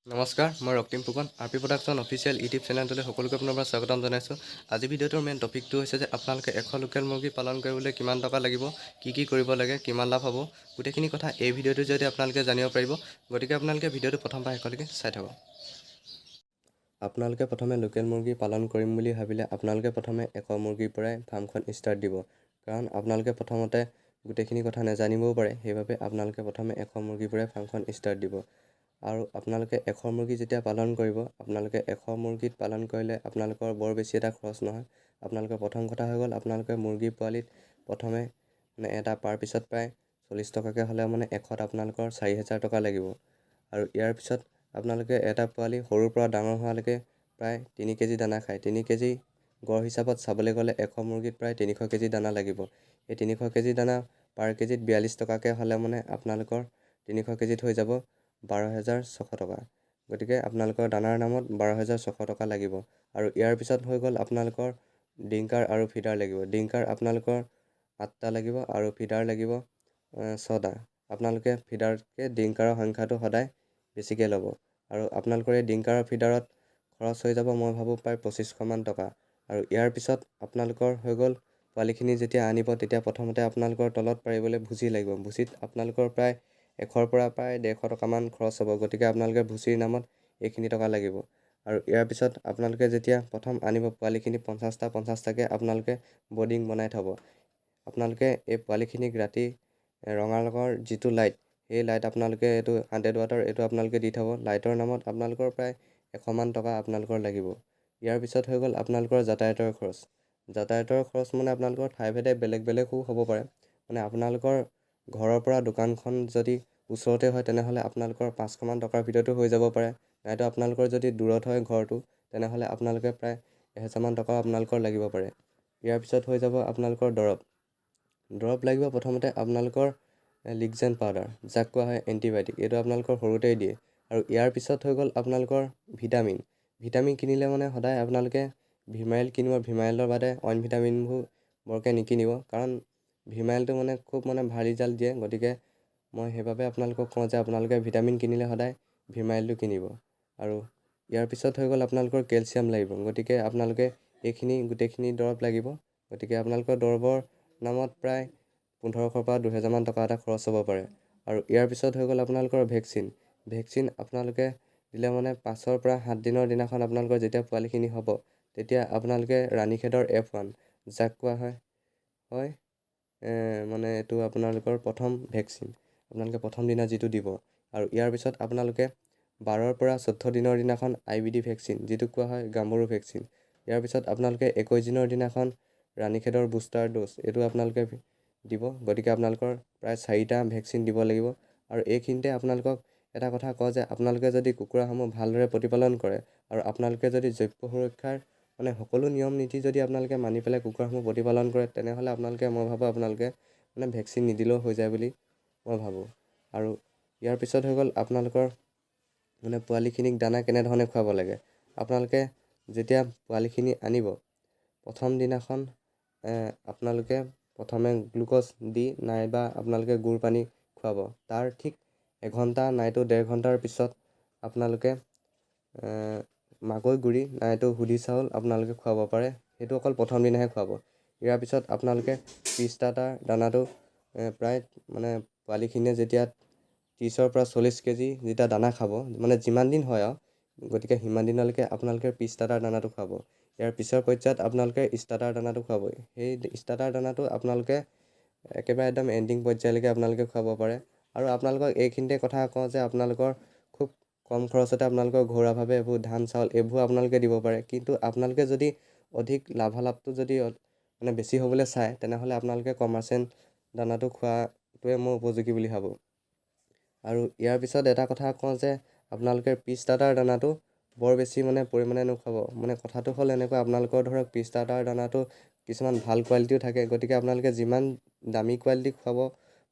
নমস্কাৰ, মই Raktim Phukan. R P production official YouTube চেনেলটোলৈ সকলোকে পুনৰবাৰ স্বাগতম জনাইছোঁ। আজি ভিডিঅ'টোৰ মেইন টপিকটো হৈছে যে আপোনালোকে 100 লোকেল মুৰ্গী পালন কৰিবলৈ কিমান টকা লাগিব, কি কি কৰিব লাগে, কিমান লাভ হ'ব, গোটেইখিনি কথা এই ভিডিঅ'টোৰ জৰিয়তে আপোনালোকে জানিব পাৰিব। গতিকে আপোনালোকে ভিডিঅ'টো প্ৰথম পৰা শেষলৈকে চাই থাকক। আপোনালোকে প্ৰথমে লোকেল মুৰ্গী পালন কৰিম বুলি ভাবিলে আপোনালোকে প্ৰথমে 100 মুৰ্গীৰ পৰাই ফাৰ্মখন ষ্টাৰ্ট দিব। কাৰণ আপোনালোকে প্ৰথমতে গোটেইখিনি কথা নেজানিবও পাৰে। সেইবাবে আপোনালোকে প্ৰথমে 100 মুৰ্গীৰ পৰাই ফাৰ্মখন ষ্টাৰ্ট দিব। আৰু আপোনালোকে 100 মুৰ্গী যেতিয়া পালন কৰিব, আপোনালোকে 100 মুৰ্গীত পালন কৰিলে আপোনালোকৰ বৰ বেছি এটা খৰচ নহয়। আপোনালোকৰ প্ৰথম কথা হৈ গ'ল, আপোনালোকে মুৰ্গী পোৱালিত প্ৰথমে মানে এটা পাৰ পিছত প্ৰায় 40 টকাকৈ হ'লে মানে 100ত আপোনালোকৰ 4000 টকা লাগিব। আৰু ইয়াৰ পিছত আপোনালোকে এটা পোৱালি সৰুৰ পৰা ডাঙৰ হোৱালৈকে প্ৰায় 3 কেজি দানা খায়। 3 কেজি গড় হিচাপত চাবলৈ গ'লে 100 মুৰ্গীত প্ৰায় 300 কেজি দানা লাগিব। এই 300 কেজি দানা পাৰ কেজিত 42 টকাকৈ হ'লে মানে আপোনালোকৰ 300 কেজিত হৈ যাব 12,600 টকা। গতিকে আপোনালোকৰ দানাৰ নামত 12,600 টকা লাগিব। আৰু ইয়াৰ পিছত হৈ গ'ল আপোনালোকৰ ড্ৰিংকাৰ আৰু ফিডাৰ লাগিব। ড্ৰিংকাৰ আপোনালোকৰ আঠটা লাগিব আৰু ফিডাৰ লাগিব ছটা। আপোনালোকে ফিডাৰতকৈ ড্ৰিংকাৰৰ সংখ্যাটো সদায় বেছিকৈ ল'ব। আৰু আপোনালোকৰ এই ড্ৰিংকাৰৰ ফিডাৰত খৰচ হৈ যাব, মই ভাবোঁ, প্ৰায় 2500মান টকা। আৰু ইয়াৰ পিছত আপোনালোকৰ হৈ গ'ল, পোৱালিখিনি যেতিয়া আনিব, তেতিয়া প্ৰথমতে আপোনালোকৰ তলত পাৰিবলৈ ভুচি লাগিব। ভুচিত আপোনালোকৰ প্ৰায় 100ৰ পৰা প্ৰায় 150 টকামান খৰচ হ'ব। গতিকে আপোনালোকে ভুচিৰ নামত এইখিনি টকা লাগিব। আৰু ইয়াৰ পিছত আপোনালোকে যেতিয়া প্ৰথম আনিব পোৱালিখিনি, 50টা 50টাকৈ আপোনালোকে বৰ্ডিং বনাই থ'ব। আপোনালোকে এই পোৱালিখিনিক ৰাতি ৰঙা ৰঙৰ যিটো লাইট, সেই লাইট আপোনালোকে এইটো 100 ৱাটৰ, এইটো আপোনালোকে দি থ'ব। লাইটৰ নামত আপোনালোকৰ প্ৰায় 100মান টকা আপোনালোকৰ লাগিব। ইয়াৰ পিছত হৈ গ'ল আপোনালোকৰ যাতায়াতৰ খৰচ। যাতায়াতৰ খৰচ মানে আপোনালোকৰ ঠাইভেদে বেলেগ বেলেগো হ'ব পাৰে। মানে আপোনালোকৰ ঘৰৰ পৰা দোকানখন যদি ওচৰতে হয়, তেনেহ'লে আপোনালোকৰ 500মান টকাৰ ভিতৰতো হৈ যাব পাৰে। নাইতো আপোনালোকৰ যদি দূৰত হয় ঘৰটো, তেনেহ'লে আপোনালোকে প্ৰায় 1000মান টকাও আপোনালোকৰ লাগিব পাৰে। ইয়াৰ পিছত হৈ যাব আপোনালোকৰ দৰৱ। দৰৱ লাগিব প্ৰথমতে আপোনালোকৰ লিগজেন পাউডাৰ, যাক কোৱা হয় এণ্টিবায়'টিক। এইটো আপোনালোকৰ সৰুতেই দিয়ে। আৰু ইয়াৰ পিছত হৈ গ'ল আপোনালোকৰ ভিটামিন। ভিটামিন কিনিলে মানে সদায় আপোনালোকে ভিমাইল কিনিব। ভিমাইলৰ বাদে অইন ভিটামিনবোৰ বৰকৈ নিকিনিব, কাৰণ ভিমাইলটো মানে খুব মানে ভাল ৰিজাল্ট দিয়ে। গতিকে মই সেইবাবে আপোনালোকক কওঁ যে আপোনালোকে ভিটামিন কিনিলে সদায় ভিমাইলটো কিনিব। আৰু ইয়াৰ পিছত হৈ গ'ল আপোনালোকৰ কেলছিয়াম লাগিব। গতিকে আপোনালোকে এইখিনি গোটেইখিনি দৰৱ লাগিব। গতিকে আপোনালোকৰ দৰৱৰ নামত প্ৰায় 1500ৰ পৰা 2000মান টকা এটা খৰচ হ'ব পাৰে। আৰু ইয়াৰ পিছত হৈ গ'ল আপোনালোকৰ ভেকচিন। ভেকচিন আপোনালোকে দিলে মানে 5ৰ পৰা 7 দিনৰ দিনাখন আপোনালোকৰ যেতিয়া পোৱালিখিনি হ'ব, তেতিয়া আপোনালোকে ৰাণীখেদৰ এফ 1, যাক কোৱা হয় হয় মানে এইটো আপোনালোকৰ প্ৰথম ভেকচিন, আপোনালোকে প্ৰথম দিনা যিটো দিব। আৰু ইয়াৰ পিছত আপোনালোকে 12ৰ পৰা 14 দিনৰ দিনাখন আই বি ডি ভেকচিন, যিটো কোৱা হয় গাম্বৰু ভেকচিন। ইয়াৰ পিছত আপোনালোকে 21 দিনৰ দিনাখন ৰাণীখেদৰ বুষ্টাৰ ড'জ, এইটো আপোনালোকে দিব। গতিকে আপোনালোকৰ প্ৰায় চাৰিটা ভেকচিন দিব লাগিব। আৰু এইখিনিতে আপোনালোকক এটা কথা কওঁ যে আপোনালোকে যদি কুকুৰাসমূহ ভালদৰে প্ৰতিপালন কৰে আৰু আপোনালোকে যদি জৈৱ সুৰক্ষাৰ মানে সকলো নিয়ম নীতি যদি আপোনালোকে মানি পেলাই কুকুৰাসমূহ প্ৰতিপালন কৰে, তেনেহ'লে আপোনালোকে, মই ভাবোঁ, আপোনালোকে মানে ভেকচিন নিদিলেও হৈ যায় বুলি মই ভাবোঁ। আৰু ইয়াৰ পিছত হৈ গ'ল আপোনালোকৰ মানে পোৱালিখিনিক দানা কেনেধৰণে খুৱাব লাগে। আপোনালোকে যেতিয়া পোৱালিখিনি আনিব, প্ৰথম দিনাখন আপোনালোকে প্ৰথমে গ্লুক'জ দি নাইবা আপোনালোকে গুৰ পানী খুৱাব। তাৰ ঠিক এঘণ্টা নাইতো ডেৰ ঘণ্টাৰ পিছত আপোনালোকে মাকৈ গুড়ি নাইতো সুধি চাউল আপোনালোকে খুৱাব পাৰে। সেইটো অকল প্ৰথম দিনাহে খুৱাব। ইয়াৰ পিছত আপোনালোকে প্ৰি ষ্টাৰ্টাৰ দানাটো প্ৰায় মানে পোৱালিখিনিয়ে যেতিয়া 30ৰ পৰা 40 কেজি যেতিয়া দানা খাব, মানে যিমান দিন হয় আৰু, গতিকে সিমান দিনলৈকে আপোনালোকে প্ৰি ষ্টাৰ্টাৰ দানাটো খুৱাব। ইয়াৰ পিছৰ পৰ্যায়ত আপোনালোকে ষ্টাৰ্টাৰ দানাটো খুৱাব। সেই ষ্টাৰ্টাৰ দানাটো আপোনালোকে একেবাৰে একদম এণ্ডিং পৰ্যায়লৈকে আপোনালোকে খুৱাব পাৰে। আৰু আপোনালোকক এইখিনিতে কথা কওঁ যে আপোনালোকৰ খুব কম খৰচতে আপোনালোকৰ ঘৰুৱাভাৱে এইবোৰ ধান, চাউল এইবোৰ আপোনালোকে দিব পাৰে। কিন্তু আপোনালোকে যদি অধিক লাভালাভটো যদি মানে বেছি হ'বলৈ চায়, তেনেহ'লে আপোনালোকে কমাৰ্চিয়েল দানাটো খোৱাটোৱে মই উপযোগী বুলি ভাবোঁ। আৰু ইয়াৰ পিছত এটা কথা কওঁ যে আপোনালোকে প্ৰি ষ্টাৰ্টাৰ দানাটো বৰ বেছি মানে পৰিমাণে নোখোৱাব। মানে কথাটো হ'ল এনেকুৱা, আপোনালোকৰ ধৰক প্ৰি ষ্টাৰ্টাৰ দানাটো কিছুমান ভাল কোৱালিটিও থাকে। গতিকে আপোনালোকে যিমান দামী কোৱালিটি খুৱাব,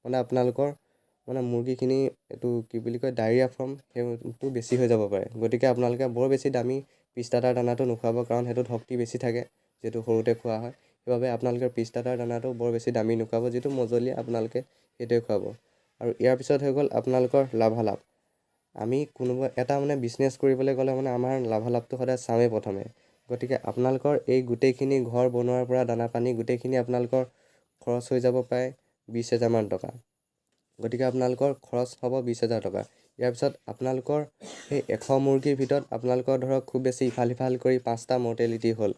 মানে আপোনালোকৰ মানে মুৰ্গীখিনি এইটো কি বুলি কয়, ডায়েৰিয়া ফৰ্ম, সেইটো বেছি হৈ যাব পাৰে। গতিকে আপোনালোকে বৰ বেছি দামী প্ৰি ষ্টাৰ্টাৰ দানাটো নোখোৱাব, কাৰণ সেইটোত শক্তি বেছি থাকে, যিহেতু সৰুতে খোৱা হয়। সেইবাবে আপোনালোকে প্ৰি ষ্টাৰ্টাৰ দানাটো বৰ বেছি দামী নোখোৱাব। যিটো মজলীয়া, আপোনালোকে সেইটোৱে খুৱাব। আৰু ইয়াৰ পিছত হৈ গ'ল আপোনালোকৰ লাভালাভ। আমি কোনোবা এটা মানে বিজনেছ কৰিবলৈ গ'লে মানে আমাৰ লাভালাভটো সদায় চাওঁৱেই প্ৰথমে। গতিকে আপোনালোকৰ এই গোটেইখিনি ঘৰ বনোৱাৰ পৰা দানা পানী গোটেইখিনি আপোনালোকৰ খৰচ হৈ যাব প্ৰায় 20,000মান টকা। গতিকে আপোনালোকৰ খৰচ হ'ব 20,000 টকা। ইয়াৰ পিছত আপোনালোকৰ সেই 100 মুৰ্গীৰ ভিতৰত আপোনালোকৰ ধৰক খুব বেছি ইফাল সিফাল কৰি 5টা মৰ্টেলিটি হ'ল।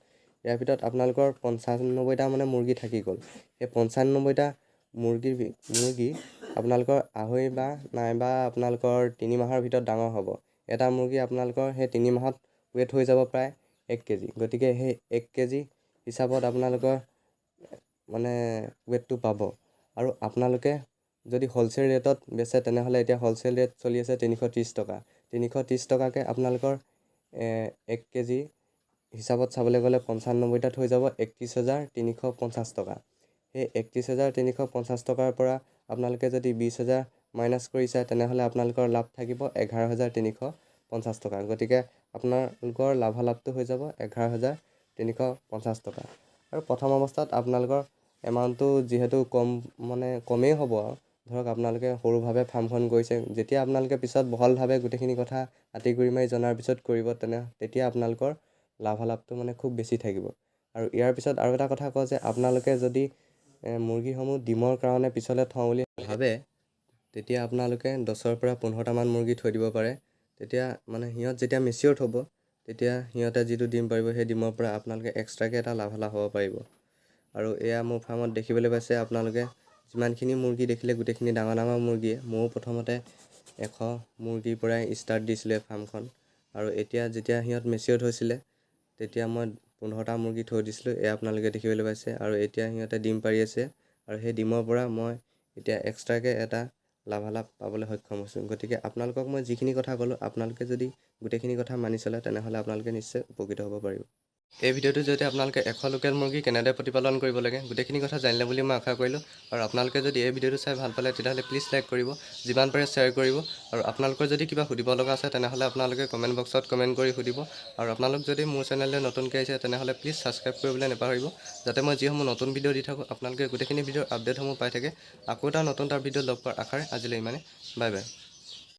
ইয়াৰ ভিতৰত আপোনালোকৰ 95টা মানে মুৰ্গী থাকি গ'ল। সেই 95টা মুৰ্গী আপোনালোকৰ আঢ়ৈ বা নাইবা আপোনালোকৰ 3 মাহৰ ভিতৰত ডাঙৰ হ'ব। এটা মুৰ্গী আপোনালোকৰ সেই 3 মাহত ৱেইট হৈ যাব প্ৰায় 1 কেজি। গতিকে সেই 1 কেজি হিচাপত আপোনালোকৰ মানে ৱেইটটো পাব। আৰু আপোনালোকে যদি হ'লচেল ৰেটত বেচে, তেনেহ'লে এতিয়া হ'লচেল ৰেট চলি আছে 330 টকা। 330 টকাকৈ আপোনালোকৰ 1 কেজি হিচাপত চাবলৈ গ'লে 95টাত হৈ যাব 31,350 টকা। সেই 31,350 টকাৰ পৰা আপোনালোকে যদি 20,000 মাইনাছ কৰি চায়, তেনেহ'লে আপোনালোকৰ লাভ থাকিব 11,350 টকা। গতিকে আপোনালোকৰ লাভালাভটো হৈ যাব 11,350 টকা। আৰু প্ৰথম অৱস্থাত আপোনালোকৰ এমাউণ্টটো যিহেতু কম, মানে কমেই হ'ব। আৰু ধৰক আপোনালোকে সৰুভাৱে ফাৰ্মখন কৰিছে, যেতিয়া আপোনালোকে পিছত বহলভাৱে গোটেইখিনি কথা আঁতি গুৰি মাৰি জনাৰ পিছত কৰিব, তেতিয়া আপোনালোকৰ লাভালাভটো মানে খুব বেছি থাকিব। আৰু ইয়াৰ পিছত আৰু এটা কথা কওঁ যে আপোনালোকে যদি মুৰ্গীসমূহ ডিমৰ কাৰণে পিছলৈ থওঁ বুলি ভাবে, তেতিয়া আপোনালোকে 10ৰ পৰা 15টামান মুৰ্গী থৈ দিব পাৰে। তেতিয়া মানে সিহঁত যেতিয়া মেচিয়ৰ্ড হ'ব, তেতিয়া সিহঁতে যিটো ডিম পাৰিব, সেই ডিমৰ পৰা আপোনালোকে এক্সট্ৰাকৈ এটা লাভালাভ হ'ব পাৰিব। আৰু এয়া মোৰ ফাৰ্মত দেখিবলৈ পাইছে আপোনালোকে, যিমানখিনি মুৰ্গী দেখিলে গোটেইখিনি ডাঙৰ ডাঙৰ মুৰ্গীয়ে। ময়ো প্ৰথমতে 100 মুৰ্গীৰ পৰাই ষ্টাৰ্ট দিছিলোঁ ফাৰ্মখন। আৰু এতিয়া যেতিয়া সিহঁত মেচিয়ৰ্ড হৈছিলে, তেতিয়া মই 15টা মুৰ্গী থৈ দিছিলোঁ। এয়া আপোনালোকে দেখিবলৈ পাইছে। আৰু এতিয়া সিহঁতে ডিম পাৰি আছে আৰু সেই ডিমৰ পৰা মই এতিয়া এক্সট্ৰাকৈ এটা লাভালাভ পাবলৈ সক্ষম হৈছোঁ। গতিকে আপোনালোকক মই যিখিনি কথা ক'লোঁ, আপোনালোকে যদি গোটেইখিনি কথা মানি চলে, তেনেহ'লে আপোনালোকে নিশ্চয় উপকৃত হ'ব পাৰিব। এই ভিডিঅ'টোৰ জৰিয়তে আপোনালোকে 100 লোকেল মুৰ্গী কেনেদৰে প্ৰতিপালন কৰিব লাগে, গোটেইখিনি কথা জানিলে বুলি মই আশা কৰিলোঁ। আৰু আপোনালোকে যদি এই ভিডিঅ'টো চাই ভাল পালে, তেতিয়াহ'লে প্লিজ লাইক কৰিব, যিমান পাৰে শ্বেয়াৰ কৰিব। আৰু আপোনালোকৰ যদি কিবা সুধিব লগা আছে, তেনেহ'লে আপোনালোকে কমেণ্ট বক্সত কমেণ্ট কৰি সুধিব। আৰু আপোনালোক যদি মোৰ চেনেললৈ নতুনকৈ আহিছে, তেনেহ'লে প্লিজ ছাবস্ক্ৰাইব কৰিবলৈ নাপাহৰিব, যাতে মই যিসমূহ নতুন ভিডিঅ' দি থাকোঁ, আপোনালোকে গোটেইখিনি ভিডিঅ'ৰ আপডেটসমূহ পাই থাকে। আকৌ এটা নতুন এটা ভিডিঅ' লগ পোৱাৰ আশাৰে আজিলৈ ইমানে। Bye bye.